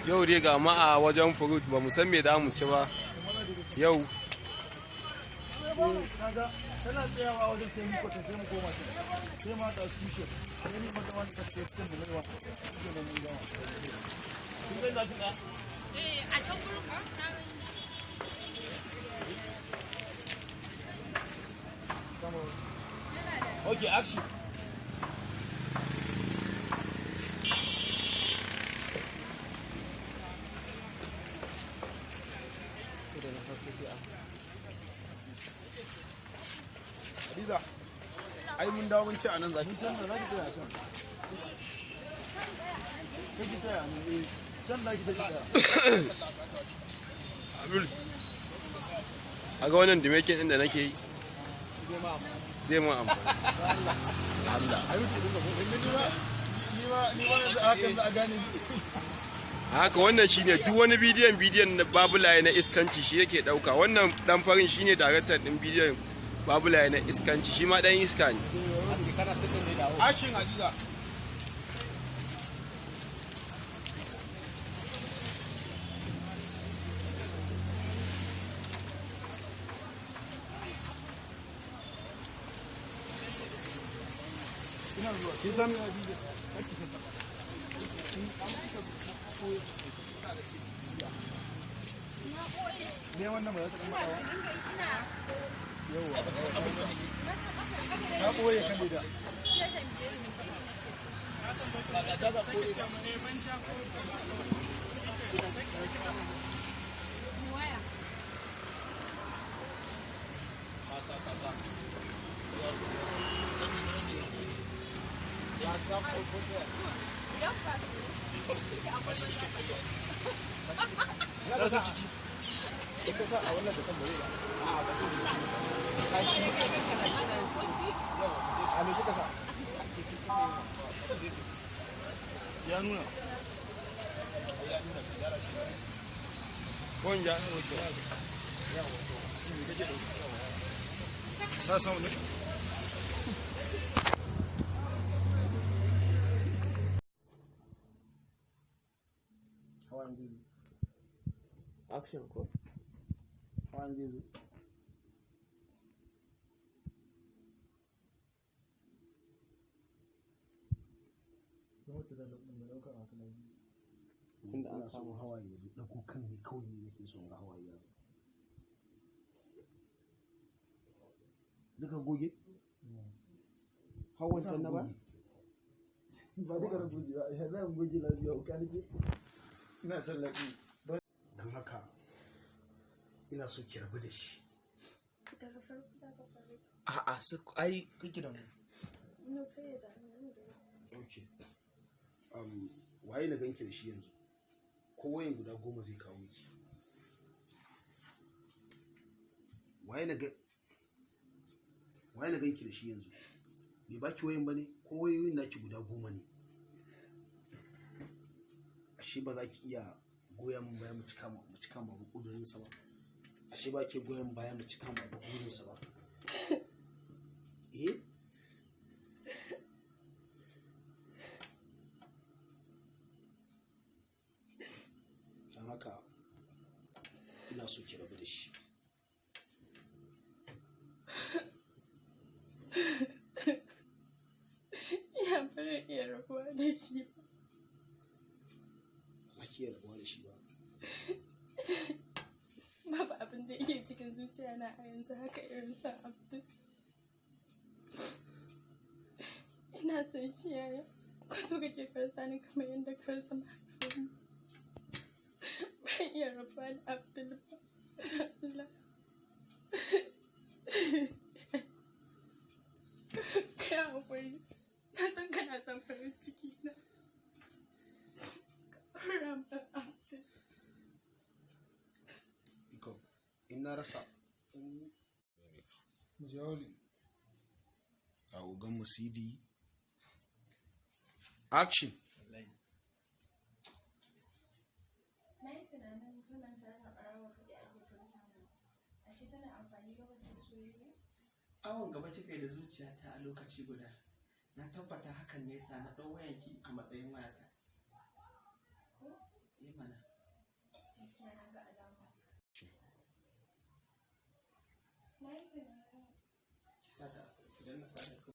Yau dai ga ma a wajen fruit, ba mu san me za mu ci ba yau. Kaga tana tsayawa wajen, sai mu kwata, sai mu koma can, sai ma ta station, sai ni mata wani ta ce can mu maiwa shi ne, mun gama. Kin ga inda kika Eh, a can gurin ba? Na gani. Okay, action. Hadiza, ai mun dawo, mun ce a nan za ki Can da za ki tsaya, can kake tsaya ne. Eh, can za ki tsaya. Abdul, a ga wannan dimekin din da nake yi zai mun amfani. Allah. Ai wuce dinga ko ni ma yanzu hakan za a gane ni. Haka wannan shine duk wani bidiyon na babulaye na iskanci shi yake dauka. Wannan dan farin shine daraktan din bidiyon babulaye na iskanci, shi ma dan iska ne. Action, Hadiza. Ina zuwa. Kin san me, Hadiza? Kake ta taba kin an kika ko ne wannan ba za ta dan matsawa. Ina Yawa. Na san kafar haka dai. Ta boye kan leda. Sai tambaye ni me nake so. Ta za koye. Waya. Sa sa sa sa. Yau ba to. Sa sa ciki in ka sa a wannan da kan bare ba. A me kika sa? Ya nuna. Wanja. Sai me kake dauka? Sa sa ne. Hawan zai zo. Action ko? Hawan zai zo. Kuma ta da ɗaukar a kan Tunda an Ina so samu hawaye ya zo, ɗago kan ne kawai ne nake son ga hawaye ya zo. Duka goge? Hawan can na ba? Ba duka na goge ba, ya zan goge lafiya ka nake. Ina son lafi. Don haka ina so ki rabu da shi. Daga farko daga farko. A'a, su ai Kike da mu. No, sai da ni da. Okay. Waye na ganki da shi yanzu? Ko wayan guda 10 zai kawo miki. Waye na ganki da shi yanzu? Bai baki wayan ba ne? Ko wayoyin naki guda 10 ne? Ashe ba za ki iya goyon min baya mu cika babu ƙudurinsa ba. Ashe ba ke goyon baya mu cika babu burinsa ba. Eh? Don haka ina so ki rabu da shi. Ya fara iya rabuwa da shi ba. Ba za ki iya rabuwa da shi ba. Babu abin da yake cikin zuciya na a yanzu haka irin sa Abdul. Ina son shi, yaya. Ko so kake karsa ni kamar yadda ka rasa mahaifinmu? Ban iya rabuwa da Abdul ba. Allah. Ka yi haƙuri. Na san kana son farin ciki na. Ka aura min Abdul. Iko, in na rasa Mujawali. ga ogan mu CD. Action. Na yi tunanin kalmar tana ɓarawa kaɗai ake furtawa. Ashe tana amfani lokacin soyayya? Awon gaba kika yi da zuciyata a lokaci guda. Na tabbata hakan ne yasa na ɗau wayanki a matsayin wayata. Ko? Eh mana. ga alama. Na yi tunanin Ki sa ta a sauki, ki danna silent.